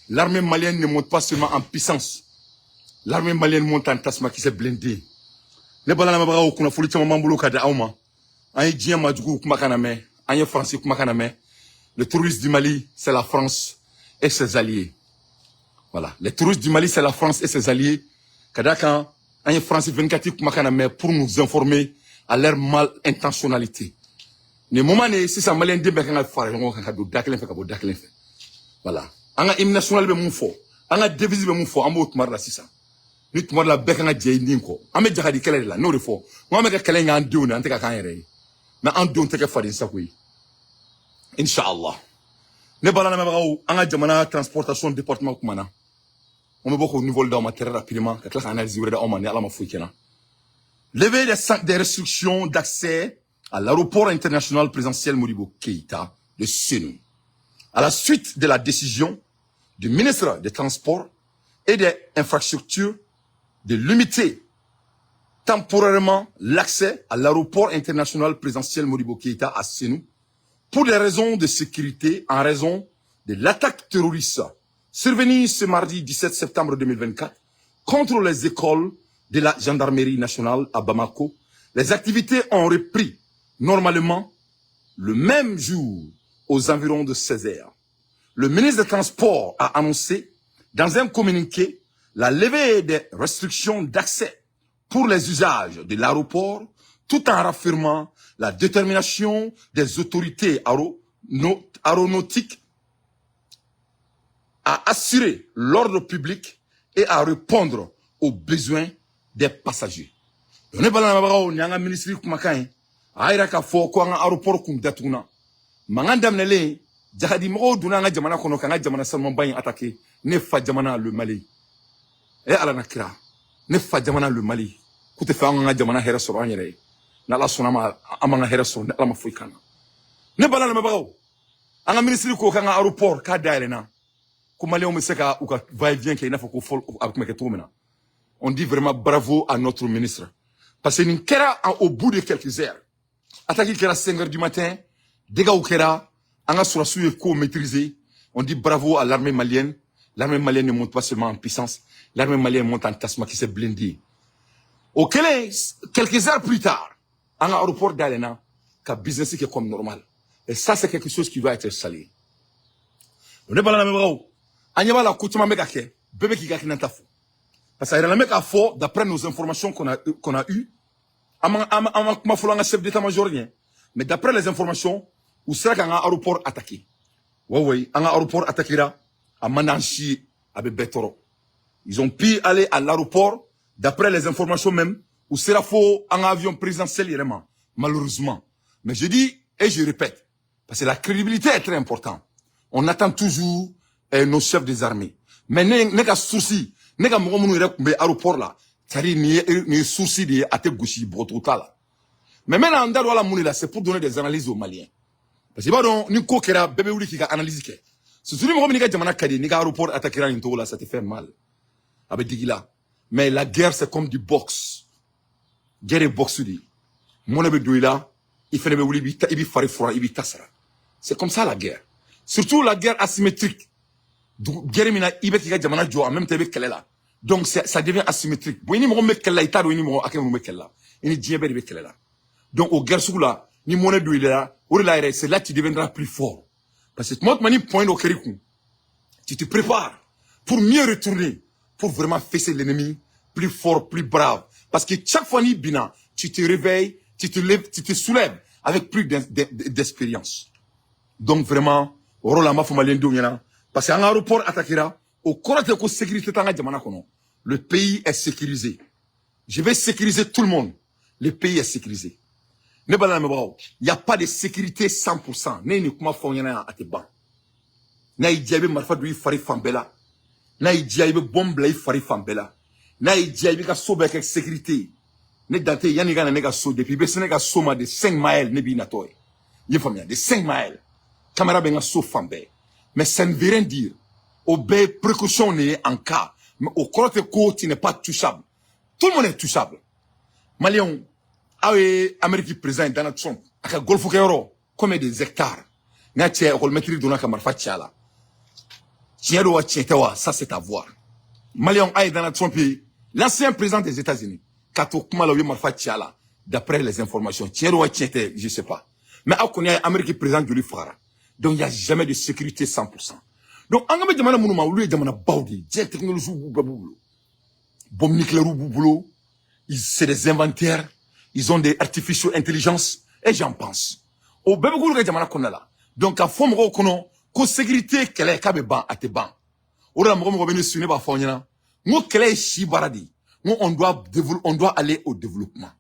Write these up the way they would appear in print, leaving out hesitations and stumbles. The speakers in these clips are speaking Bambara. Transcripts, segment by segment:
L'armée malienne ne monte pas seulement en puissance, l'armée malienne monte en tasuma kisɛ blindé. Ne balamɛbagaw, kunnafoni caman b'an bolo ka di aw ma. An ye diɲɛ majugu kumakan na mɛn, an ye Faransi kumakan na mɛn. Le terroriste du Mali, c'est la France et ses alliés. Voilà, les terroristes du Mali, c'est la France et ses alliés. Ka da kan, an ye France 24 kumakan na mɛn pour nous informer à leur mal intentionnalité. Nin moment de sisan, maliyɛn den bɛɛ kan ka fara ɲɔgɔn kan ka don da kelen fɛ, ka bɔ da kelen fɛ. Voilà, an ka hymne national bɛ mun fɔ, an ka devise bɛ mun fɔ, an b'o tuma de la sisan. Ni tuma de la, bɛɛ kan ka jɛ i nin kɔ. An bɛ jagadi kɛlɛ de la, n'o de fɔ n ko an bɛ ka kɛlɛ in k'an denw de, an tɛ ka k'an yɛrɛ ye, mais an denw tɛ kɛ faden sago ye, inshallah. Ne bala lamɛnbagaw, an ka jamana transportation département kumana. An bɛ bɔ k'o niveau d'aw ma très rapidement, ka tila ka analyse wɛrɛ d'aw ma ni Ala ma foyi kɛ n na. Levée des restrictions d'accès à l'aéroport international présidentiel Modibo Keïta de Sénou. À la suite de la décision du ministre des Transports et des Infrastructures de limiter temporairement l'accès à l'aéroport international présidentiel Modibo Keïta à Sénou pour des raisons de sécurité, en raison de l'attaque terroriste survenue ce mardi 17 septembre 2024 contre les écoles de la gendarmerie nationale à Bamako, les activités ont repris normalement le même jour aux environs de 16 heures. Le ministre des Transports a annoncé dans un communiqué la levée des restrictions d'accès pour les usages de l'aéroport, tout en raffirmant la détermination des autorités aéronautiques à assurer l'ordre public et à répondre aux besoins des passagers. Ne balamabagaw, ni an ka minisiri kumakan ye, a y'a yira k'a fɔ ko an ka aéroport kun datuguna. Mankan daminɛlen, jahadi mɔgɔw donna an ka jamana kɔnɔ k'an ka jamana sanumanba in attaquer. Ne fa jamana, le Mali, e Ala na kira, ne fa jamana, le Mali, k'u tɛ fɛ an ka jamana hɛrɛ sɔrɔ an yɛrɛ ye. N'Ala sɔnna ma, an b'an ka hɛrɛ sɔrɔ ni Ala ma foyi k'an na. Ne bala lamɛnbagaw, an ka minisiri ko k'an ka aéroport k'a dayɛlɛnna, ko maliyɛnw bɛ se ka u ka va et vient kɛ i n'a fɔ ko fɔlɔ a tun bɛ kɛ cogo min na. On dit vraiment bravo à notre ministre, parce que nin kɛra au bout de quelques heures. Attaque kɛra 5 heures du matin, dégâts kɛra, an ka sɔrɔdasiw ye ko maîtriser. On dit bravo à l'armée malienne. L'armée malienne ne monte pas seulement en puissance, l'armée malienne monte en tasuma kisɛ blindé. O kɛlen, quelques heures plus tard, an ka aéroport dayɛlɛnna ka business kɛ comme normal, et ça, c'est quelque chose qui doit être salué. Ne bala lamɛnbagaw, an ɲɛ b'a la, ko caman bɛ ka kɛ, bɛɛ bɛ k'i ka hakilinata fɔ, parce que a yɛrɛ bɛ k'a fɔ, d'après nos informations qu'on a eues, an ma kuma fɔlɔ an ka chef d'état-major ɲɛ, mais d'après les informations, u sera k'an ka aéroport attaquer. Ouais ouais, an ka aéroport attaquera, a man d'an si ye, a bɛ bɛɛ tɔɔrɔ. Ils ont pu aller à l'aéroport, d'après les informations même, u sera fo an ka avion présidentiel yɛrɛ ma, malheureusement. Mais je dis et je répète, parce que la crédibilité est très importante, on attend toujours nos chefs des armées. Mais ne ka source, ne ka mɔgɔ minnu yɛrɛ tun bɛ aéroport la, c'est à dire nin ye source de ye, a tɛ gosi, bɔgɔtogo t'a la. Mais maintenant, an da don a la mun de la, c'est pour donner des analyses aux Maliens, parce que i b'a dɔn, ni ko kɛra, bɛɛ bɛ wuli k'i ka analyse kɛ, surtout ni mɔgɔ min n'i ka jamana ka di, n'i ka aéroport attaquera nin cogo la, ça te fait mal, a bɛ digi la. Mais la guerre, c'est comme du boxe. Guerre ye boxe de ye, mɔnɛ bɛ don i la, i fɛnɛ bɛ wuli, i b'i fari furan, i b'i ta sara. C'est comme ça la guerre, surtout la guerre asymétrique. Guerre min na i bɛ k'i ka jamana jɔ, en même temps i bɛ kɛlɛ la, donc ça devient asymétrique. Bon, i ni mɔgɔ min bɛ kɛlɛ la, i t'a dɔn i ni mɔgɔ hakɛ min bɛ kɛlɛ la, i ni diɲɛ bɛɛ de bɛ kɛlɛ la. Donc o guerre sugu la, ni mɔnɛ don i la, o de la yɛrɛ, c'est là que tu deviendras plus fort, parce que tuma o tuma ni point dɔ kɛr'i kun, tu te prépares pour mieux retourner, pour vraiment fesser l'ennemi plus fort, plus brave, parce que chaque fois n'i binna, tu te réveilles, tu te lèves, tu te soulèves avec plus d'expérience. Donc vraiment, o yɔrɔ la, an b'a fɔ maliyɛndenw ɲɛna, parce que an ka aéroport attaquera, o kɔrɔ tɛ ko sécurité t'an ka jamana kɔnɔ. Le pays est sécurisé. Je vais sécuriser tout le monde. Le pays est sécurisé. Ne b'a lamɛnbagaw, il y a pas de sécurité 100%. Ne ye nin kuma fɔ aw ɲɛna yan, a tɛ ban. N'a y'i diya, i bɛ marifa don i fari fan bɛɛ la. N'a y'i diya, i bɛ bɔn bila i fari fan bɛɛ la. N'a y'i diya, i b'i ka so bɛɛ kɛ sécurité ye. Ne dan tɛ yanni i ka na ne ka so, depuis i bɛ se ne ka so ma de 5 miles, ne b'i natɔ ye. I ye faamuya, de 5 miles, caméra bɛ n ka so fan bɛɛ. Mais ça ne veut rien dire. O bɛɛ ye précaution de ye en cas, mais o kɔrɔ tɛ ko tu n'es pas touchable. Tout le monde est touchable. Maliyɛnw, aw ye Amérique président ye, Donald Trump, a ka golf kɛyɔrɔ, combien de hectares n'a cɛ, école maître donna ka marifa ci a la. Tiɲɛ don wa, tiɲɛ tɛ wa, ça c'est à voir. Maliyɛnw, a ye Donald Trump ye, l'ancien président des États-Unis, k'a to kuma la, u ye marifa ci a la, d'après les informations. Tiɲɛ don wa, tiɲɛ tɛ, je sais pas, mais aw kɔni y'a ye Amérique président joli fagara. Donc il y a jamais de sécurité 100%. Donc an ka bɛ jamana minnu ma, olu ye jamana baw de ye, diɲɛ technologie b'u bɛɛ b'u bolo, bombe nucléaire b'u bolo, c'est des inventaires, ils ont des artificial intelligence et j'en pense, o bɛɛ bɛ k'olu ka jamana kɔnɔna la. Donc ka fɔ mɔgɔw kɔnɔ ko sécurité kɛlɛ k'a bɛ ban, a tɛ ban. O de la, mɔgɔ mɔgɔ bɛ ne su, ne b'a fɔ aw ɲɛna n ko kɛlɛ ye si baara de ye, n ko on doit aller au développement.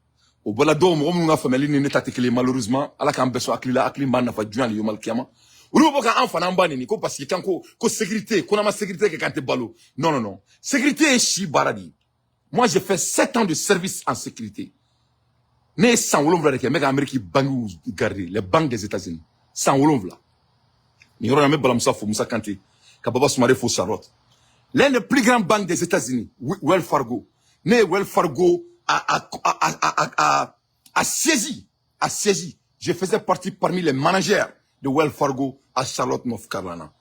O bɔla dɔw, mɔgɔ minnu ka faamuyali ni ne ta tɛ kelen ye, malheureusement. Ala k'an bɛɛ sɔn hakili la, hakili b'an nafa diɲɛ ni yomal kiyama. Olu bɛ bɔ k'an fana an ba neni ko parce que kan ko sécurité, ko n'an ma sécurité kɛ, k'an tɛ balo. Non, non, non, sécurité ye si baara de ye. Moi, j'ai fait 7 ans de service en sécurité. Ne ye san 7 de kɛ n bɛ ka Amérique banques garder, les banques des États-Unis, san 7. Nin yɔrɔ in na, n bɛ Balamusa fo, Musa Kante, ka Baba Sumare fo Charlotte. L'un des plus grandes banques des États-Unis, Wells Fargo, ne ye Wells Fargo a saisi. Je faisais partie parmi les managers de Wells Fargo à Charlotte, North Carolina.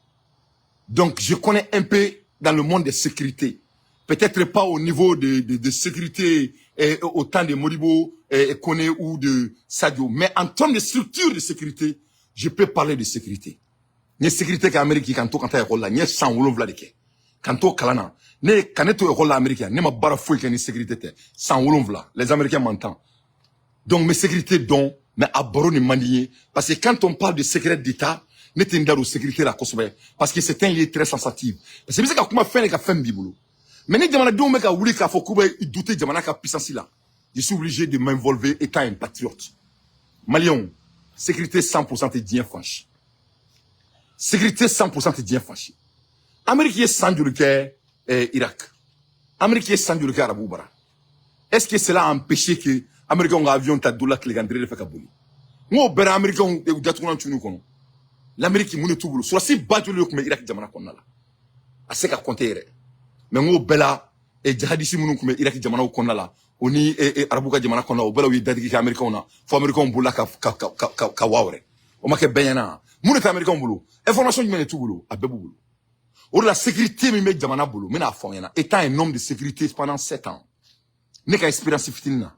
Donc je connais un peu dans le monde des sécurités, peut-être pas au niveau de sécurité au temps de Modibo et Kone ou de Sadio, mais en termes de structure de sécurité, je peux parler de sécurité. N ye sécurité kɛ Amérique kan to ka taa école la, n ye san 7 de kɛ kan to kalan na. Ne ka ne to école la Amérique yan, ne ma baara foyi kɛ ni sécurité tɛ, san 7. Les Américains m'entendent. Donc n bɛ sécurité dɔn, mais a baro nin man di n ye, parce que quand on parle de secret d'État, ne tɛ n da don sécurité la kosɛbɛ, parce que c'est un lieu très sensible, parce que i bɛ se ka kuma fɛn de ka fɛn b'i bolo. Mais ni jamanadenw bɛ ka wuli k'a fɔ k'u bɛ douter jamana ka puissance la, je suis obligé de m'involver étant un patriote. Maliyɛnw, sécurité 100% tɛ diɲɛ fan si, sécurité 100% tɛ diɲɛ fan si. Amérique ye san joli kɛ Irak? Amérique ye san joli kɛ arabuw bara? Est-ce que cela a empêché que Américains ka avion ta don la tilegan de fɛ ka boli? N k'o bɛɛ la, Américains datugulan tunun kɔnɔ. L'Amérique, mun de t'u bolo? Sɔrɔdasi ba joli de tun bɛ Irak jamana kɔnɔna la? A se ka compter yɛrɛ. Mais n k'o bɛɛ la, jihadisi minnu tun bɛ Irak jamanaw kɔnɔna la, o ni arabu ka jamana kɔnɔna, o bɛɛ la, u ye dadigi kɛ Américains na fo Américains bolila ka wa wɛrɛ. O ma kɛ bɛɛ ɲɛna. Mun de tɛ Américains bolo? Information jumɛn de t'u bolo? A bɛɛ b'u bolo. O de la, sécurité min bɛ jamana bolo, n bɛna fɔ aw ɲɛna, étant un homme de sécurité pendant 7 ans, ne ka expérience fitinin na,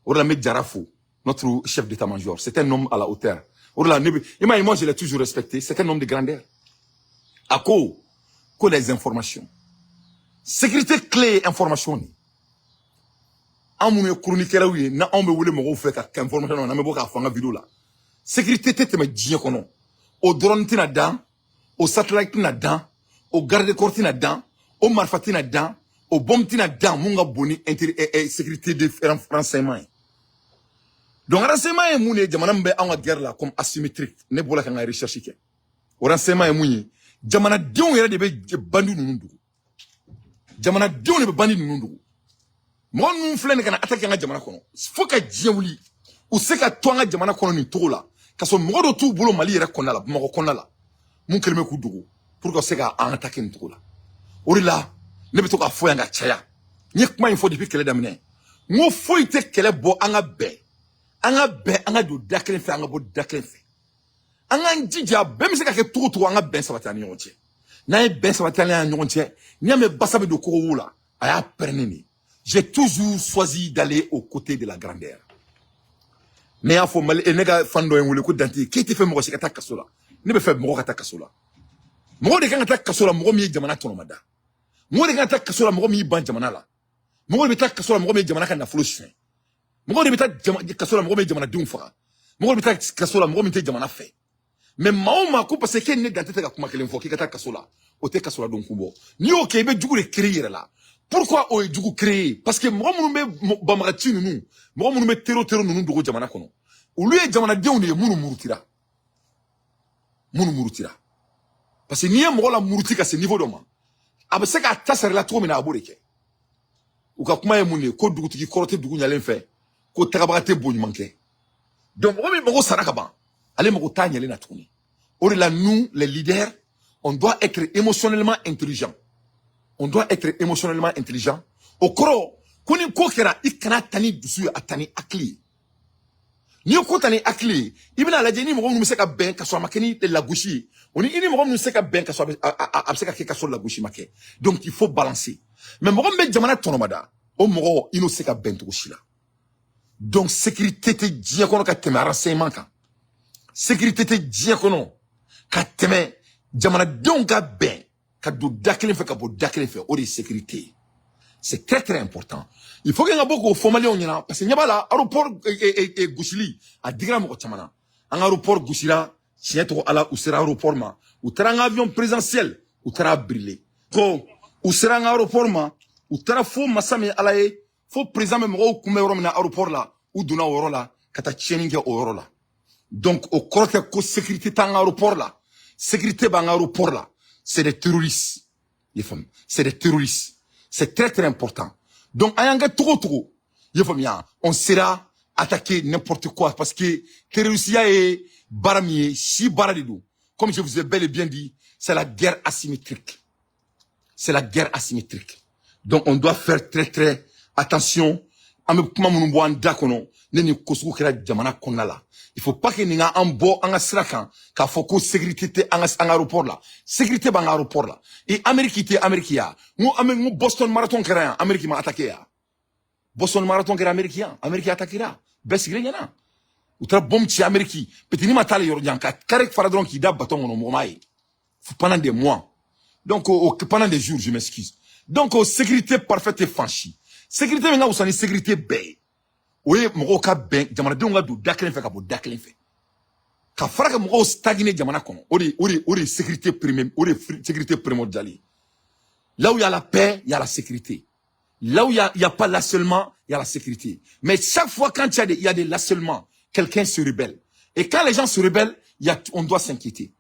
o de la n bɛ Jara fo, notre chef d'état-major. C'est un homme à la hauteur. O de la, ne bɛ i m'a ye, moi je l'ai toujours respecté, c'est un homme de grandeur. A ko les informations, sécurité clé ye information de. An minnu ye chroniqueurs ye, na anw bɛ wele mɔgɔw fɛ ka information na, n'an bɛ bɔ k'a fɔ an ka vidéo la, sécurité tɛ tɛmɛ diɲɛ kɔnɔ. O dɔrɔn tɛna dan, o satellite tɛna dan, o garde corps tɛna dan, o marifa tɛna dan, o bombe tɛna dan mun ka bon ni sécurité de renseignement ye. Donc renseignement ye mun de ye? Jamana min bɛ anw ka guerre la comme asymétrique, ne bɔra ka n ka recherche kɛ, o renseignement ye mun ye? Jamanadenw yɛrɛ de bɛ bandi ninnu dogo, jamanadenw de bɛ bandi ninnu dogo. Mɔgɔ ninnu filɛ nin ka na attaquer an ka jamana kɔnɔ, fo ka diɲɛ wuli, u se ka to an ka jamana kɔnɔ nin cogo la, ka sɔrɔ mɔgɔ dɔ t'u bolo Mali yɛrɛ kɔnɔna la, Bamakɔ kɔnɔna la, mun kɛlen bɛ k'u dogo pour que ka se ka an attaquer nin cogo la. O de la, ne bɛ to k'a fɔ yan ka caya, n ye kuma in fɔ depuis kɛlɛ daminɛ, n ko foyi tɛ kɛlɛ bɔ an ka bɛn, an ka bɛn, an ka don da kelen fɛ, an ka bɔ da kelen fɛ, an k'an jija, bɛn bɛ se ka kɛ cogo o cogo, an ka bɛn sabati an ni ɲɔgɔn cɛ. N'an ye bɛn sabati an ni ɲɔgɔn cɛ, n'i y'a mɛn basa bɛ don kogo wo la, a y'a pɛrɛnnen de. J'ai toujours choisi d'aller aux côtés de la grandeur. Ne y'a fɔ Mali, ne ka fan dɔ ye n wele ko Dante, k'e tɛ fɛ mɔgɔ si ka taa kaso la. Ne bɛ fɛ mɔgɔ ka taa kaso la. Mɔgɔ de kan ka taa kaso la, mɔgɔ min ye jamana tɔnɔmada. Mɔgɔ de kan ka taa kaso la, mɔgɔ min y'i ban jamana la. Mɔgɔ de bɛ taa kaso la, mɔgɔ min ye jamana ka nafolo suɲɛ. Mɔgɔ de bɛ taa kaso la, mɔgɔ min ye jamanadenw faga. Mɔgɔ de bɛ taa kaso la, mɔgɔ min tɛ jamana fɛ. Mais maa o maa ko parce que k'e ni ne Dante tɛ ka kuma kelen fɔ, k'i ka taa kaso la, o tɛ kaso la don kun bɔ. N'i y'o kɛ, i bɛ jugu de créer i yɛrɛ la. Pourquoi o ye jugu créer? Parce que mɔgɔ minnu bɛ banbagaci ninnu, mɔgɔ minnu bɛ terro terro ninnu dogo jamana kɔnɔ, olu ye jamanadenw de ye minnu murutira, minnu murutira. Parce que n'i ye mɔgɔ la muruti ka se niveau dɔ ma, a bɛ se k'a ta sari la cogo min na, a b'o de kɛ. U ka kuma ye mun de ye? Ko dugutigi kɔrɔ tɛ dugu ɲalen fɛ, ko tagabaga tɛ bo ɲuman kɛ. Donc mɔgɔ min mago sara ka ban, ale mago t'a ɲɛlen na tuguni. O de la, nous les leaders, on doit être émotionnellement intelligent, on doit être émotionnellement intelligent. O kɔrɔ ko ni ko kɛra, i kana ta ni dusu ye, a ta ni hakili ye. N'i ye ko ta ni hakili ye, i bɛna lajɛ ni mɔgɔ minnu bɛ se ka bɛn ka sɔrɔ a ma kɛ ni lagosi ye. O ni i ni mɔgɔ min se ka bɛn ka sɔrɔ a bɛ se ka kɛ ka sɔrɔ lagosi ma kɛ. Donc il faut balancer. Mais mɔgɔ min bɛ jamana tɔnɔmada, o mɔgɔ, i n'o se ka bɛn cogo si la. Donc sécurité tɛ diɲɛ kɔnɔ ka tɛmɛ renseignement kan. Sécurité tɛ diɲɛ kɔnɔ ka tɛmɛ jamanadenw ka bɛn ka don da kelen fɛ, ka bɔ da kelen fɛ. O de ye sécurité ye. C'est très très important. Il faut que n ka bɔ k'o fɔ maliyɛnw ɲɛna, parce que ɲɛ b'a la, aéroport gosili a digira mɔgɔ caman na. An ka aéroport gosira, tiɲɛ tɔgɔ Ala. U sera aéroport ma, u taara an ka avion présidentiel, u taara brûler. Ko u sera an ka aéroport ma, u taara fo masa min Ala ye, fo président bɛ mɔgɔw kunbɛ yɔrɔ min na aéroport la, u donna o yɔrɔ la ka taa tiɲɛni kɛ o yɔrɔ la. Donc o kɔrɔ tɛ ko sécurité t'an ka aéroport la. Sécurité b'an ka aéroport la. C'est des terroristes, i ye faamu? C'est des terroristes. C'est très très important. Donc an y'an kɛ togo o togo, i ye faamuya, on sera attaqué n'importe quoi, parce que terrorisiya ye baara min ye, si baara de don. Comme je vous ai bel et bien dit, c'est la guerre asymétrique. C'est la guerre asymétrique. Donc on doit faire très très attention. An bɛ kuma minnu bɔ an da kɔnɔ ne ni ko sugu kɛra jamana kɔnɔna la, il faut pas que nin ka an bɔ an ka sira kan k'a fɔ ko sécurité tɛ an ka aéroport la. Sécurité b'an ka aéroport la. Et Amérique tɛ Amérique ya? N ko Amérique, n ko Boston Marathon kɛra yan, Amérique ma attaqué ya? Boston Marathon kɛra Amérique yan, Amérique attaquera, bɛɛ sigilen ɲɛna. U taara bombe ci Amérique, petini ma taale yɔrɔ jan ka carré fara dɔrɔn k'i da bateau kɔnɔ, mɔgɔ m'a ye pendant des mois. Donc pendant des jours, je m'excuse. Donc o sécurité parfaite tɛ fan si. Sécurité min ka wusa ni sécurité bɛɛ ye, o ye mɔgɔw ka bɛn, jamanadenw ka don da kelen fɛ ka bɔ da kelen fɛ, ka fara ka mɔgɔw stagner jamana kɔnɔ. O de ye sécurité premier, o de ye sécurité primordiale ye. Là où il y a la paix, il y a la sécurité. Là où il y a pas l'harcèlement, il y a la sécurité. Mais chaque fois quand il y a des harcèlements, quelqu'un se rebelle. Et quand les gens se rebellent, on doit s'inquiéter.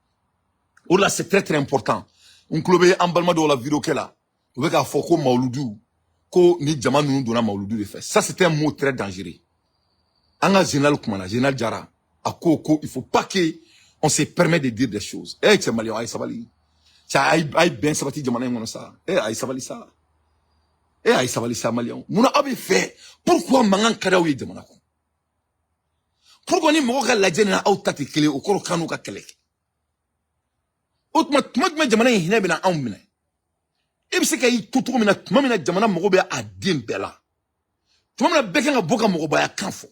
O la, c'est très très important. N tulo bɛ an balima dɔw la vidéo kɛ la, u bɛ k'a fɔ ko mawuludu, ko ni jama ninnu donna mawuludu de fɛ. Ça, c'est un mot très dangereux. An ka général kumana, général Jara, a ko ko il faut pas que on se permet de dire des choses. Eh cɛ maliyɛnw, a ye sabali cɛ, a ye bɛn sabati jamana in kɔnɔ sa. Eh, a ye sabali sa. Eh, a ye sabali sa. Maliyɛnw, munna aw bɛ fɛ? Pourquoi mankan ka di aw ye jamana kɔnɔ? Pourquoi ni mɔgɔ ka lajɛ ni aw ta tɛ kelen, o kɔrɔ k'an n'u ka kɛlɛ kɛ? O tuma, tuma jumɛn jamana in hinɛ bɛna anw minɛ? E bɛ se ka i to cogo min na, tuma min na jamana mago bɛ a den bɛɛ la, tuma min na bɛɛ kan ka bɔ ka mɔgɔbaya kan fɔ,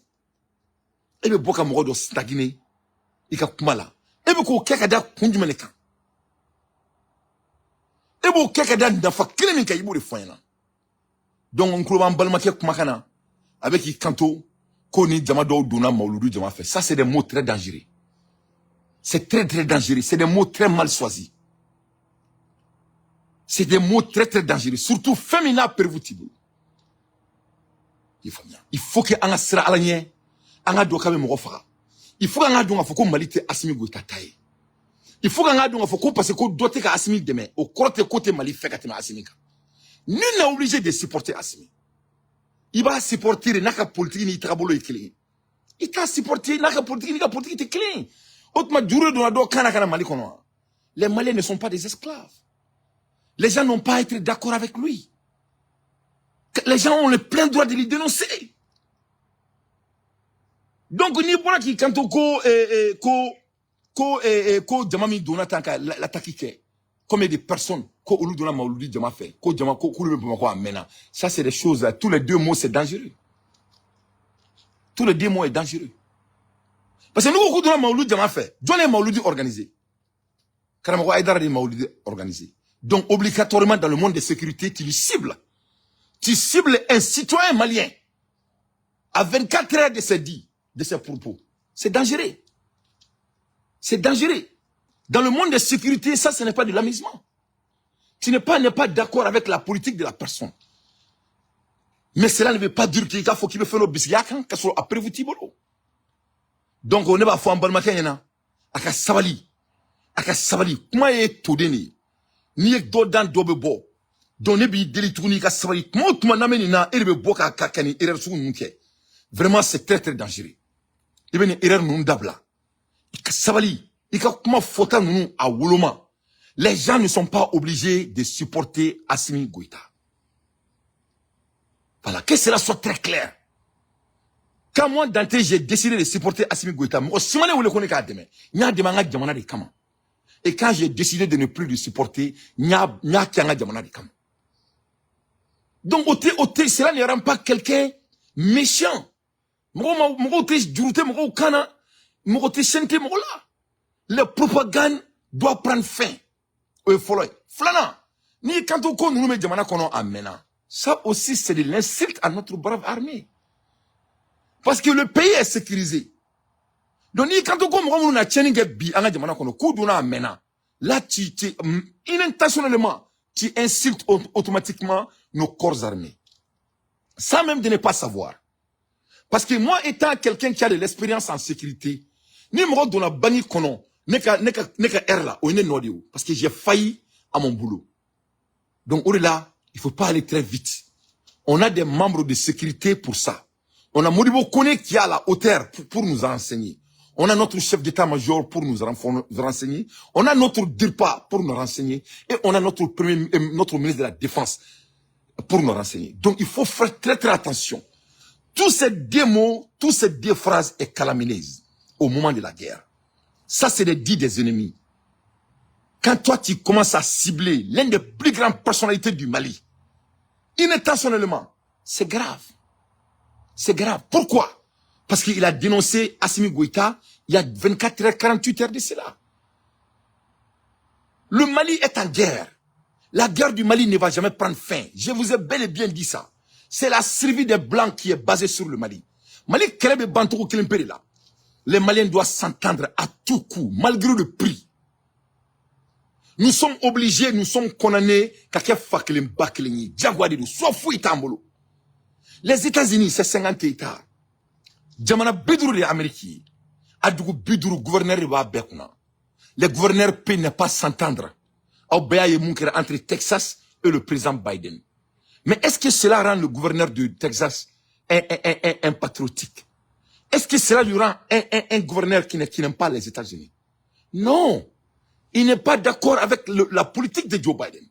e bɛ bɔ ka mɔgɔ dɔ stagner i ka kuma la. E bɛ k'o kɛ ka da kun jumɛn de kan? E b'o kɛ ka da nafa kelen min kan, i b'o de fɔ n ɲɛna. Donc n tulo b'an balimakɛ kumakan na, a bɛ k'i kanto ko ni jama dɔw donna mawuludu jama fɛ. Ça, c'est des mots très dangereux. C'est très très dangereux. C'est des mots très mal choisis. C'est des mots très très dangereux, surtout fɛn min n'a preuve t'i bolo. I faamuya? Il faut que an ka siran Ala ɲɛ, an ka dɔn k'a bɛ mɔgɔ faga. Il faut k'an ka dɔn k'a fɔ ko Mali tɛ Asimi Goyita ta ye. Il faut k'an ka dɔn k'a fɔ ko parce que ko dɔ tɛ ka Asimi dɛmɛ, o kɔrɔ tɛ ko tɛ Mali fɛ ka tɛmɛ Asimi kan. Nul n'est obligé de supporter Asimi. I b'a supporter de n'a ka politique n'i tagabolo ye kelen ye. I t'a supporter n'a ka politique n'i ka politique tɛ kelen ye. O tuma, juru de donna dɔw kan na ka na Mali kɔnɔ wa? Les Maliens ne sont pas des esclaves. Les gens n'ont pas à être d'accord avec lui. Les gens ont le plein droit de lui dénoncer. Donc n'i bɔra k'i kanto ko ko jama min donna tan ka l'attaque kɛ, combien de personnes, ko olu donna mawuludi jama fɛ, ko jama ko k'olu bɛ Bamakɔ a mɛnna. Ça, c'est des choses, tous les deux mots, c'est dangereux. Tous les deux mots est dangereux, parce que n'u ko k'u donna mawuludi jama fɛ, jɔn ye mawuludi organisé? Karamɔgɔ Hayidara de ye mawuludi organisé. Donc obligatoirement, dans le monde de sécurité, tu le cibles, tu cibles un citoyen malien à 24 heures de ses dits, de ses propos. C'est dangereux. C'est dangereux. Dans le monde de sécurité, ça, ce n'est pas de l'amusement. Tu n'es pas d'accord avec la politique de la personne. Mais cela ne veut pas dire qu'il faut qu'il me fasse le bisiya kan ka sɔrɔ a preuve t'i bolo. Donc ne b'a fɔ an balimakɛ ɲɛna, a ka sabali, a ka sabali. Kuma ye toden de ye. N'i ye dɔ dan, dɔ bɛ bɔ. Donc ne b'i deli tuguni, i ka sabali. Tuma o tuma n'an bɛ nin na, e de bɛ bɔ ka nin erreur sugu ninnu kɛ. Vraiment, c'est très très dangereux. I bɛ nin erreur ninnu dabila. I ka sabali. I ka kuma fɔta ninnu a woloma. Les gens ne sont pas obligés de supporter Assimi Goïta. Voilà, que cela soit très clair. Quand moi, Dante, j'ai décidé de supporter Assimi Goïta, mɔgɔ si ma ne wele ko ne k'a dɛmɛ. N y'a dɛmɛ an ka jamana de kama. Et quand j'ai décidé de ne plus le supporter, n y'a kɛ an ka jamana de kama. Donc o tɛ, o tɛ, cela ne rend pas quelqu'un méchant. Mɔgɔw ma, mɔgɔw tɛ juru tɛ mɔgɔw kan na, mɔgɔ tɛ sɛn tɛ mɔgɔ la. La propagande doit prendre fin. O ye fɔlɔ ye. Filanan, n'i kanto ko ninnu bɛ jamana kɔnɔ a mɛnna, ça aussi, c'est de l'insulte à notre brave armée, parce que le pays est sécurisé. Donc n'i kanto ko mɔgɔ minnu na tiɲɛni kɛ bi an ka jamana kɔnɔ, k'u donna a mɛnna, là tu inintentionnellement, tu insultes automatiquement nos corps armés, sans même de ne pas savoir. Parce que moi, étant quelqu'un qui a de l'expérience en sécurité, ni mɔgɔ donna bangi kɔnɔ ne ka heure la, o ye ne nɔ de ye o, parce que j'ai failli à mon boulot. Donc au de là, il faut pas aller très vite. On a des membres de sécurité pour ça. On a Modibo Kone qui est à la hauteur pour nous enseigner. On a notre chef d'état-major pour nous renseigner. On a notre DIRPA pour nous renseigner. Et on a notre ministre de la Défense pour nous renseigner. Donc il faut faire très très attention. Tous ces deux mots, tous ces deux phrases est calamineuse au moment de la guerre. Ça, c'est des dits des ennemis. Quand toi, tu commences à cibler l'une des plus grandes personnalités du Mali, inintentionnellement, c'est grave. C'est grave. Pourquoi? Parce qu'il a dénoncé Assimi Goïta il y a 24 heures, 48 heures de cela. Le Mali est en guerre. La guerre du Mali ne va jamais prendre fin. Je vous ai bel et bien dit ça. C'est la survie des Blancs qui est basée sur le Mali. Mali kɛlɛ bɛ ban cogo kelen pe de la. Les Maliens doivent s'entendre à tout coup, malgré le prix. Nous sommes obligés, nous sommes condamnés ka kɛ fa kelen ba kelen ye. Diyagoya de don, soit foyi t'an bolo. Les États-Unis, c'est 50 États. Jamana 50 de ye Amérique ye. A dugu 50, gouverneur de b'a bɛɛ kunna. Les gouverneurs peuvent ne pas s'entendre. Aw bɛɛ y'a ye mun kɛra entre Texas et le président Biden. Mais est-ce que cela rend le gouverneur de Texas un patriotique? Est-ce que cela lui rend un gouverneur qui n'aime pas les États-Unis? Non. Il n'est pas d'accord avec la politique de Joe Biden.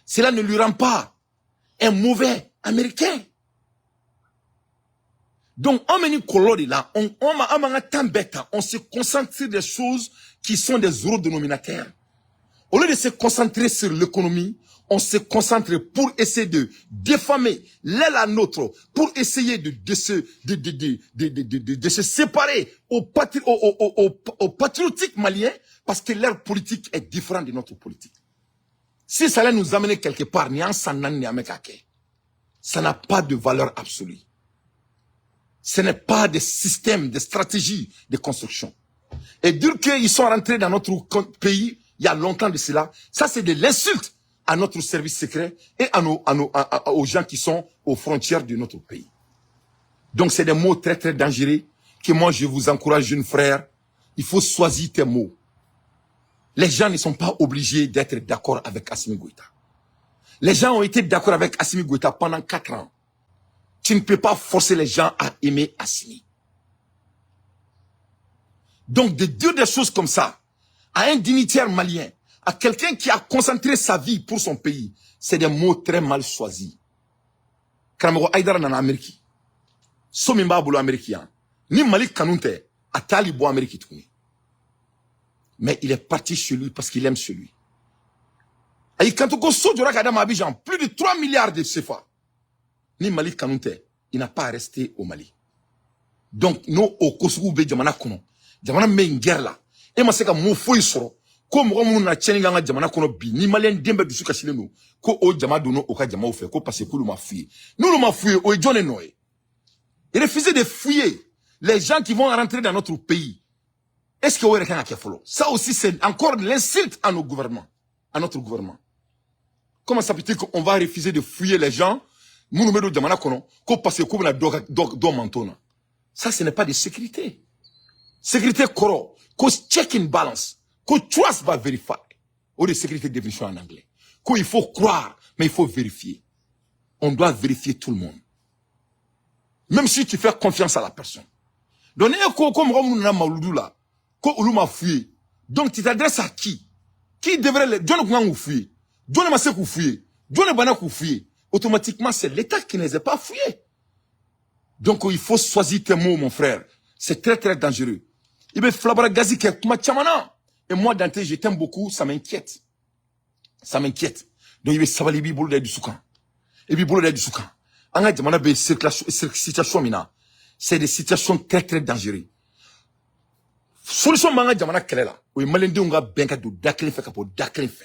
Cela ne lui rend pas un mauvais Américain. Donc, on mène une là, on se concentre sur des choses qui sont des euros dénominataires. Au lieu de se concentrer sur l'économie, on se concentre pour essayer de défamer l'aile à nôtre, pour essayer de se séparer au patriotique malien, parce que leur politique est différente de notre politique. Si ça allait nous amener quelque part, ni en ni ça n'a pas de valeur absolue. Ce n'est pas des systèmes, des stratégies de construction. Et dire qu'ils sont rentrés dans notre pays il y a longtemps de cela, ça, c'est de l'insulte à notre service secret et à nos, à nos, à, aux gens qui sont aux frontières de notre pays. Donc c'est des mots très très dangereux que moi je vous encourage, jeune frère. Il faut choisir tes mots. Les gens ne sont pas obligés d'être d'accord avec Assimi Goïta. Les gens ont été d'accord avec Assimi Goïta pendant 4 ans. Tu ne peux pas forcer les gens à aimer Assimi. Donc de dire des choses comme ça à un dignitaire malien, à quelqu'un qui a concentré sa vie pour son pays, c'est des mots très mal choisis. Karamɔgɔ Aïdara nana Amérique. So min b'a bolo Amérique yan. Ni Mali kanu tɛ, a t'ali bɔ Amérique tuguni. Mais il est parti chez lui parce qu'il aime chez lui. Ayi kanto ko so jɔra ka d'a ma Abidjan, plus de 3 milliards de CFA. Ni Mali kanu tɛ, il n'a pas à rester au Mali. Donc n'o o ko sugu bɛ jamana kɔnɔ, jamana min bɛ nin guerre la, e ma se ka mun foyi sɔrɔ ko mɔgɔ minnu na tiɲɛni kɛ an ka jamana kɔnɔ bi, ni maliyɛn den bɛɛ dusu kasilen don ko o jama donna o ka jamaw fɛ ko parce que k'olu ma f'u ye. N'olu ma f'u ye, o ye jɔn de nɔ ye? Refuser de fouiller les gens qui vont rentrer dans notre pays, est-ce que o yɛrɛ kan ka kɛ fɔlɔ? Ça aussi, c'est encore l'insulte à nos gouvernements, à notre gouvernement. Comment ça peut-il qu'on va refuser de fouiller les gens minnu bɛ don jamana kɔnɔ ko parce que k'u bɛna dɔ ka dɔ manton na? Ça, ce n'est pas de sécurité. Sécurité kɔrɔ ko check and balance, ko trust but verify. O de sécurité définition en anglais, ko il faut croire, mais il faut vérifier. On doit vérifier tout le monde, même si tu fais confiance à la personne. Donc ne ko ko mɔgɔ minnu nana mawuludu la ko olu ma fouiller, donc tu t'adresses à qui? Qui devrait les, jɔn de kun kan k'u fouiller? Jɔn de ma se k'u fouiller? Jɔn de banna k'u fouiller? Automatiquement, c'est l'État qui ne les a pas fouillés. Donc il faut choisir tes mots, mon frère. C'est très très dangereux. I bɛ filabara gazi kɛ kuma caman na. Et moi, Dante, je t'aime beaucoup, ça m'inquiète. Ça m'inquiète. Donc, i bɛ sabali, i b'i bolo da i dusu kan. I b'i bolo da i dusu kan. An ka jamana bɛ circulation, situation min na, c'est des situations très très dangereuses. Solution b'an ka jamana kɛlɛ la, o ye maliyɛndenw ka bɛn ka don da kelen fɛ ka bɔ da kelen fɛ.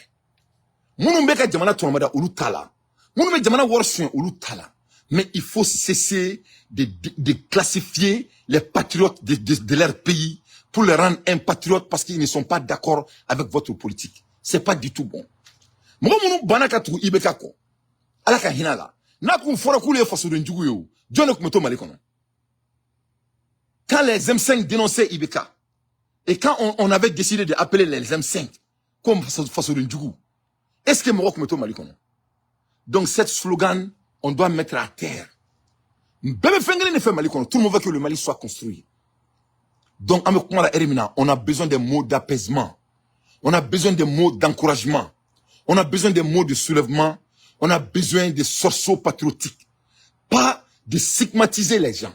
Minnu bɛ ka jamana tɔnɔmada, olu t'a la. Minnu bɛ jamana wari suɲɛ, olu t'a la. Mais il faut cesser de classifier les patriotes de leur pays pour les rendre impatriotes parce qu'ils ne sont pas d'accord avec votre politique. C'est pas du tout bon. Mɔgɔ minnu banna ka tugu IBK kɔ, Ala ka hinɛ a la, n'a kun fɔra k'olu ye fasoden jugu ye, o jɔn de tun bɛ to Mali kɔnɔ? Quand les M5 dénonçaient IBK et quand on avait décidé d'appeler les M5 comme fasoden jugu, est-ce que mɔgɔ tun bɛ to Mali kɔnɔ? Donc cette slogan, on doit mettre à terre. Bɛɛ bɛ fɛn kelen de fɛ Mali kɔnɔ. Tout le monde veut que le Mali soit construit. Donc an bɛ kuma la heure min na, on a besoin des mots d'apaisement, on a besoin des mots d'encouragement, on a besoin des mots de soulèvement, on a besoin de sursauts patriotiques, pas de stigmatiser les gens.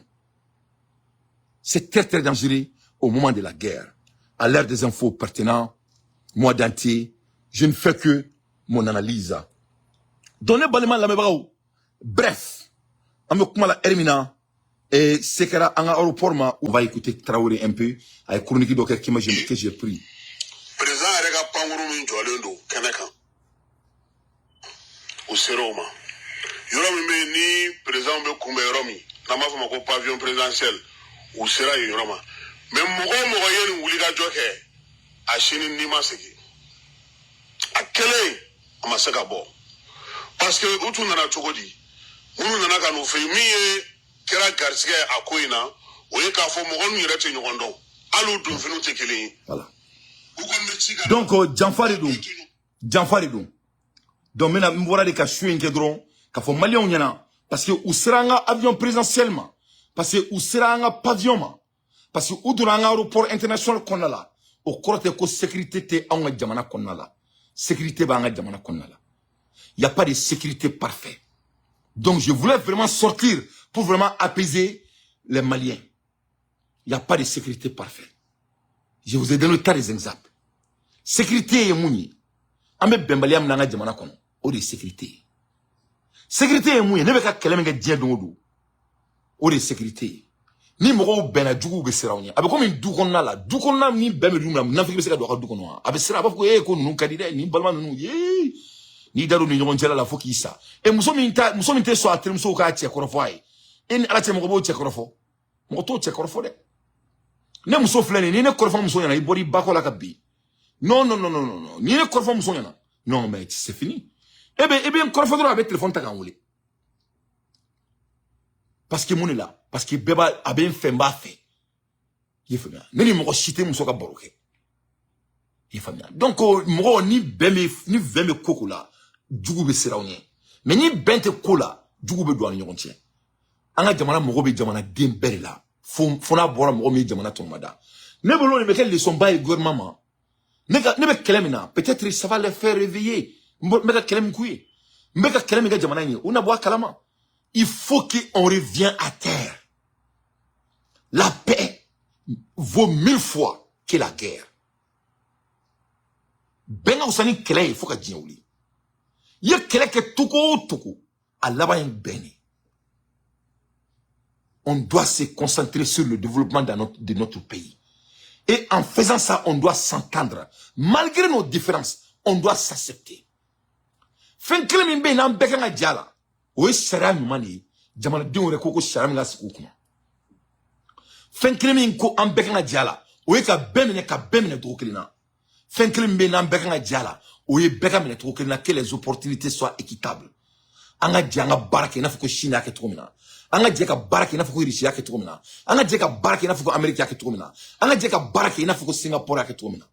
C'est très très dangereux au moment de la guerre. À l'heure des infos pertinentes, moi, Dante, je ne fais que mon analyse. Donc ne balima lamɛnbagaw, bref, an bɛ kuma la heure min na, et se kɛra an ka aéroport ma. On va écouter Traoré un peu, a ye chronique dɔ kɛ que j'ai pris. Président yɛrɛ ka pankuru min jɔlen don kɛnɛ kan, u sera o ma. Yɔrɔ min bɛ yen ni président bɛ kunbɛn yɔrɔ min n'an b'a fɔ o ma ko pavillon présidentiel, u sera yen yɔrɔ ma. Mais mɔgɔ o mɔgɔ ye nin wulikajɔ kɛ, a sini n'i ma segin, a kɛlen a ma se ka bɔ, parce que u tun nana cogo di? Minnu nana ka n'u fɛ yen, min ye kɛra garisɛgɛ ye a ko in na, o ye k'a fɔ mɔgɔ ninnu yɛrɛ tɛ ɲɔgɔn dɔn, hali u donfiniw tɛ kelen ye. Voilà. U kɔni bɛ ci ka Donc janfa de don, janfa de don. Donc n bɛna, n bɔra de ka su in kɛ dɔrɔn k'a fɔ maliyɛnw ɲɛna, parce que u sera an ka avion présidentiel ma, parce que u sera an ka pavillon ma, parce que u donna an ka aéroport international kɔnɔna la, o kɔrɔ tɛ ko sécurité tɛ anw ka jamana kɔnɔna la. Sécurité b'an ka jamana kɔnɔna la. Il y a pas de sécurité parfaite. Donc je voulais vraiment sortir pour vraiment apaiser les Maliens. Il n'y a pas de sécurité parfaite. Je vous ai donné tas des exemples. Sécurité ye mun ye? An bɛ bɛnbaliya min na an ka jamana kɔnɔ, o de ye sécurité ye. Sécurité ye mun ye? Ne bɛ ka kɛlɛ min kɛ diɲɛ don o don, o de ye sécurité ye. Ni mɔgɔw bɛnna, juguw bɛ siran aw ɲɛ. A bɛ komi du kɔnɔna la, du kɔnɔna ni bɛn bɛ du min na, nafigi bɛ se ka don a ka du kɔnɔ wa? A bɛ siran, a b'a fɔ ko ee, ko ninnu ka di dɛ, nin balima ninnu yee. N'i dar'u ni ɲɔgɔn cɛla la fo k'i sa. E muso min ta, muso min tɛ sɔn a terimusow k'a cɛ kɔrɔfɔ a ye, e ni Ala cɛ, mɔgɔ b'o cɛ kɔrɔfɔ? Mɔgɔ t'o cɛ kɔrɔfɔ dɛ. Ne muso filɛ nin ye, ni ne kɔrɔfɔ muso ɲɛna, i bɔra i ba kɔ la ka bin. Non, non, non, non, non, non, ni ne kɔrɔfɔ muso ɲɛna, non, mais c'est fini. E bɛ n kɔrɔfɔ dɔrɔn, a bɛ téléphone ta k'an wele. Parce que mun de la? Parce que bɛɛ b'a, a bɛ n fɛ, n b'a fɛ. I ye faamuya? Ne ni mɔgɔ si tɛ muso ka baro kɛ. I ye faamuya? Donc mɔgɔ ni bɛn bɛ, ni bɛn bɛ ko ko la, jugu bɛ siran aw ɲɛ. Mais ni bɛn tɛ ko la, jugu bɛ don an ni ɲɔgɔn cɛ. An ka jamana mago bɛ jamanaden bɛɛ de la, fo n'a bɔra mɔgɔ min ye jamana tɔnɔmada. Ne bolo, nin bɛ kɛ leçon ba ye gouvernement ma. Ne ka, ne bɛ kɛlɛ min na, peut-être ça va les faire réveiller. N bɛ ka kɛlɛ min k'u ye, n bɛ ka kɛlɛ min kɛ jamana in ye, u na bɔ a kalama. Il faut qu'on revienne à terre. La paix vaut mille fois que la guerre. Bɛn ka fisa ni kɛlɛ ye fo ka diɲɛ wuli. I ye kɛlɛ kɛ togo o togo, a laban ye bɛn de. On doit se concentrer sur le développement de notre pays. Et en faisant ça, on doit s'entendre. Malgré nos différences, on doit s'accepter. Fɛn kelen min bɛ yen n'an bɛɛ kan ka jɛ a la, o ye sariya ɲuman de ye. Jamanadenw yɛrɛ ko ko sariya min ka sigi u kunna. Fɛn kelen min ko an bɛɛ kan ka jɛ a la, o ye ka bɛɛ minɛ, ka bɛɛ minɛ cogo kelen na. Fɛn kelen min bɛ yen n'an bɛɛ kan ka jɛ a la, o ye bɛɛ ka minɛ cogo kelen na, que les opportunités soient équitables. An ka jɛ an ka baara kɛ i n'a fɔ ko Chine y'a kɛ cogo min na. An ka jɛ ka baara kɛ i n'a fɔ ko Russie y'a kɛ cogo min na. An ka jɛ ka baara kɛ i n'a fɔ ko Amérique y'a kɛ cogo min na. An ka jɛ ka baara kɛ i n'a fɔ ko Singapour y'a kɛ cogo min na.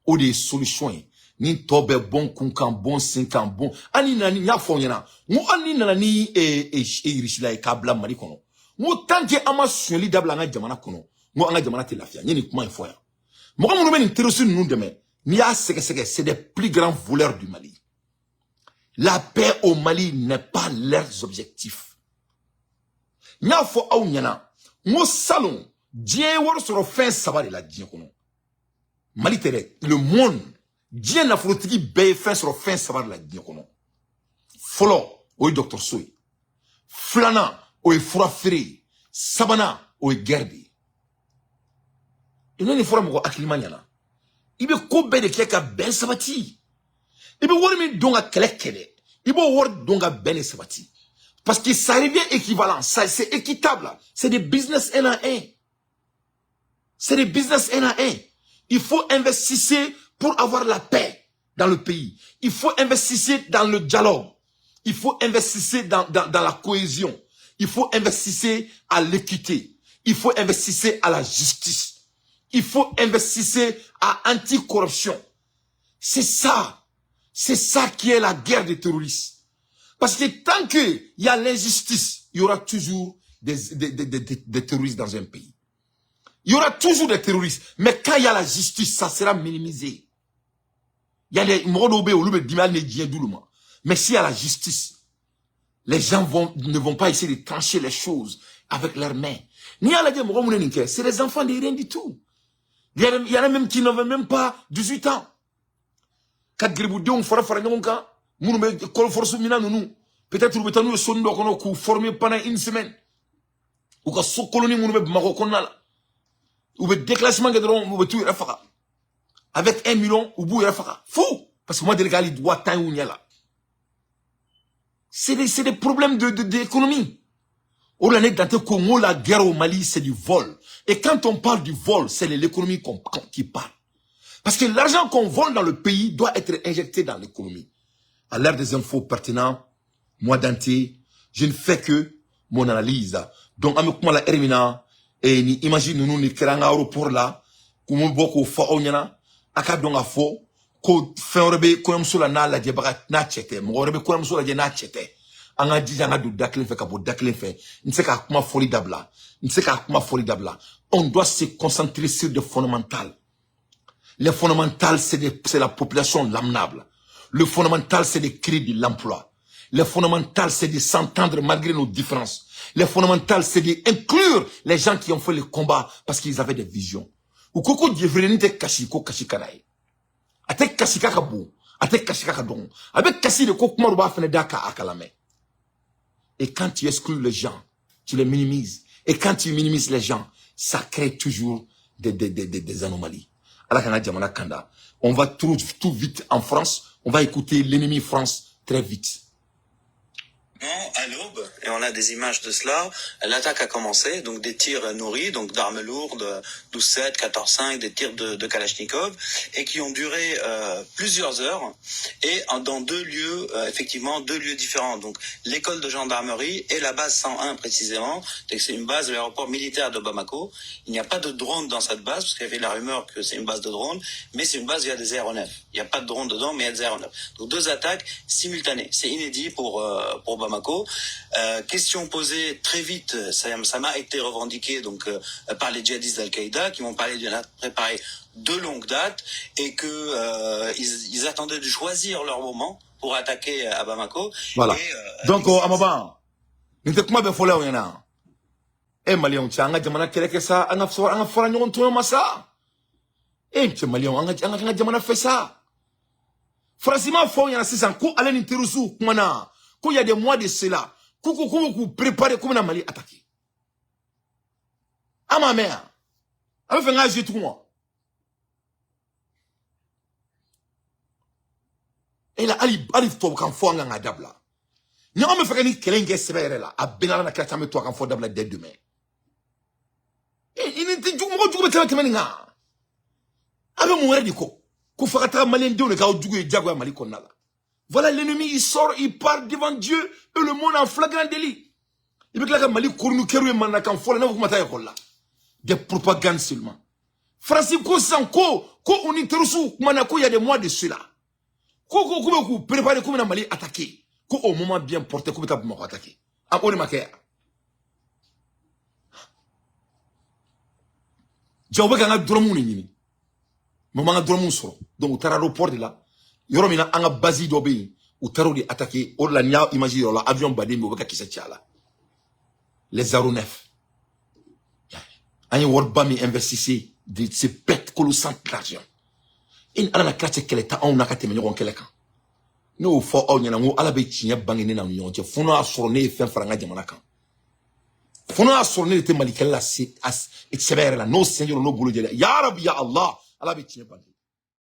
O de ye solution ye. Ni tɔ bɛɛ bɔn kun kan, bɔn sen kan, bɔn. Hali ni nana ni, n y'a fɔ aw ɲɛna, n ko hali ni nana ni Russie la ye k'a bila Mali kɔnɔ, n ko tant que an ma sonyɛli dabila an ka jamana kɔnɔ, n ko an ka jamana tɛ lafiya. N ye nin kuma in fɔ yan. Mɔgɔ minnu bɛ nin terroriste ninnu dɛmɛ, n'i y'a sɛgɛsɛgɛ, c'est des plus grands voleurs du Mali. La paix au Mali n'est pas leurs objectifs. N y'a fɔ aw ɲɛna, n ko salon, diɲɛ ye wari sɔrɔ fɛn saba de la diɲɛ kɔnɔ. Mali tɛ dɛ, le monde, diɲɛ nafolotigi bɛɛ ye fɛn sɔrɔ fɛn saba de la diɲɛ kɔnɔ. Fɔlɔ, o ye dɔgɔtɔrɔso ye. Filanan, o ye fura feere ye. Sabanan, o ye guerre de ye. I nin fɔra mɔgɔ hakilima ɲɛna. I bɛ ko bɛɛ de kɛ ka bɛn sabati. I bɛ wari min don ka kɛlɛ kɛ dɛ, i b'o wari don ka bɛn de sabati. Parce que ça revient équivalent, ça c'est équitable. C'est des business un à un. C'est des business un à un. Il faut investir pour avoir la paix dans le pays. Il faut investir dans le dialogue. Il faut investir dans la cohésion. Il faut investir à l'équité. Il faut investir à la justice. Il faut investir à anticorruption. C'est ça. C'est ça qui est la guerre des terroristes. Parce que tant qu'il y a l'injustice, il y aura toujours des terroristes dans un pays. Il y aura toujours des terroristes. Mais quand il y a la justice, ça sera minimisé. Il y a des Mais s'il y a la justice, les gens ne vont pas essayer de trancher les choses avec leurs mains. C'est des enfants de rien du tout. Il y en a même qui n'avaient même pas 18 ans. Ka geribudenw fara fara ɲɔgɔn kan, minnu bɛ kɔlɔfɔrɔsu mina ninnu, peut-être u bɛ taa n'u ye soni dɔ kɔnɔ k'u former pendant une semaine. U ka so koloni minnu bɛ Bamakɔ kɔnɔna la, u bɛ déclenchement kɛ dɔrɔn, u bɛ t'u yɛrɛ faga. Avec 1 million, u b'u yɛrɛ faga fu, parce que ma deli k'ale 50 000 y'u ɲɛ la. C'est des problèmes d'économie. O la ne Dante ko n ko la guerre au Mali, c'est du vol. Et quand on parle du vol, c'est l'économie qui parle. Parce que l'argent qu'on vole dans le pays doit être injecté dans l'économie. À l'ère des infos pertinentes, moi Dante, je ne fais que mon analyse. Donc, an bɛ kuma la heure min na, ni image ninnu ni kɛra an ka aéroport la, k'u bɔ k'o fɔ aw ɲɛna, a ka dɔn k'a fɔ ko fɛn wɛrɛ bɛ kɔɲɔmuso la n'a lajɛbaga n'a cɛ tɛ, mɔgɔ wɛrɛ bɛ kɔɲɔmuso lajɛ n'a cɛ tɛ. An ka jija an ka don da kelen fɛ ka bɔ da kelen fɛ. N tɛ se k'a kuma fɔli dabila. N tɛ se k'a kuma fɔli dabila. On doit se concentrer sur des fondamentales. Les fondamentales, c'est la population lambda. Le fondamental, c'est de créer de l'emploi. Le fondamental, c'est de s'entendre malgré nos différences. Le fondamental, c'est d'inclure les gens qui ont fait le combat parce qu'ils avaient des visions. U ko ko jefere tɛ kasi ko kasi kana ye. A tɛ kasi k'a ka bon, a tɛ kasi k'a ka dɔgɔ. A bɛ kasi de ko kuma dɔ b'a fɛnɛ da k'a kalamɛ. Et quand tu exclus les gens, tu les minimises. Et quand tu minimises les gens, ça crée toujours des anomalies. Ala k'an ka jamana kanda. On va tout, tout vite en France. On va écouter l'ennemi France très vite. À l'aube, et on a des images de cela, l'attaque a commencé, donc des tirs nourris, donc d'armes lourdes, 12-7, 14-5, des tirs de Kalachnikov, et qui ont duré plusieurs heures, et dans deux lieux, effectivement, deux lieux différents, donc l'école de gendarmerie et la base 101 précisément, c'est une base de l'aéroport militaire de Bamako. Il n'y a pas de drone dans cette base, parce qu'il y avait la rumeur que c'est une base de drone, mais c'est une base où il y a des aéronefs. Il n'y a pas de drone dedans, mais il y a des aéronefs. Donc deux attaques simultanées. C'est inédit pour Bamako. Question posée très vite, ça m'a été revendiqué donc par les djihadistes d'Al-Qaïda qui m'ont parlé d'une attaque préparée de longue date et que ils attendaient de choisir leur moment pour attaquer à Bamako. Voilà. Et, Donc, a ma ban. Nin tɛ kuma bɛɛ fɔla aw ɲɛna. E maliyɛnw cɛ, an ka jamana kɛlɛ kɛ sa, an ka fara ɲɔgɔn tɔɲɔ ma sa. E cɛ maliyɛnw, an ka jamana fɛ sa. Faransi m'a fɔ aw ɲɛna sisan ko ale ni terroriste kumana, ko il y a des mois de cela, ko k'u préparer k'u bɛna Mali attaquer. An m'a mɛn yan. A bɛ fɛ n k'a jouer tugun wa? E la hali tubabukan fɔ an kan k'a dabila. Ni anw bɛ fɛ ka nin kɛlɛ in kɛ sɛbɛ yɛrɛ la, a bɛɛ n'Ala na kira cɛ, an bɛ tubabukan fɔ dabila dès demain. E i ni tɛ jugu, mɔgɔ jugu bɛ tɛmɛ nin kan. A bɛ mun wɛrɛ de kɔ? Ko fo ka taga maliyɛndenw de k'aw jugu ye diyagoya Mali kɔnɔna la. Voilà l'ennemi, il sort, il part devant Dieu et le monde en flagrant délit. I bɛ tila ka Mali chroniqueur ye mananakan fɔ la, n'a fɔ k'u ma taa école la. Des propagandes seulement. Faransi ko sisan ko u ni terroriste kumana ko il y a des mois de cela. Ko bɛ k'u préparer k'u bɛna Mali attaquer. Ko au moment bien porté k'u bɛ taa Bamakɔ attaquer. A o de ma kɛ yan. Ja u bɛ k'an ka dɔrɔmuw de ɲini. Mais u m'an ka dɔrɔmuw sɔrɔ. Donc u taara aéroport de la. Yɔrɔ min na an ka base dɔ bɛ yen, u taara o de attaquer. O de la n'i y'a image yɔrɔ la, avion baden bɛ yen, u bɛ ka kisɛ ci a la. Les aéronefs. An ye wariba min investissé de ces pertes colossantes d'argent. E ni Ala na kira cɛ, kɛlɛ tɛ anw na ka tɛmɛ ɲɔgɔn kɛlɛ kan. Ne y'o fɔ aw ɲɛna n ko Ala bɛ tiɲɛ bange ne n'aw ni ɲɔgɔn cɛ, fo n'o y'a sɔrɔ ne ye fɛn fara n ka jamana kan, fo n'o y'a sɔrɔ ne de tɛ Mali kɛlɛ la se a sɛbɛ yɛrɛ la, n'o sen jɔra, n'o bolo jɛra. Ya Rabi, ya Allah, Ala bɛ tiɲɛ bange.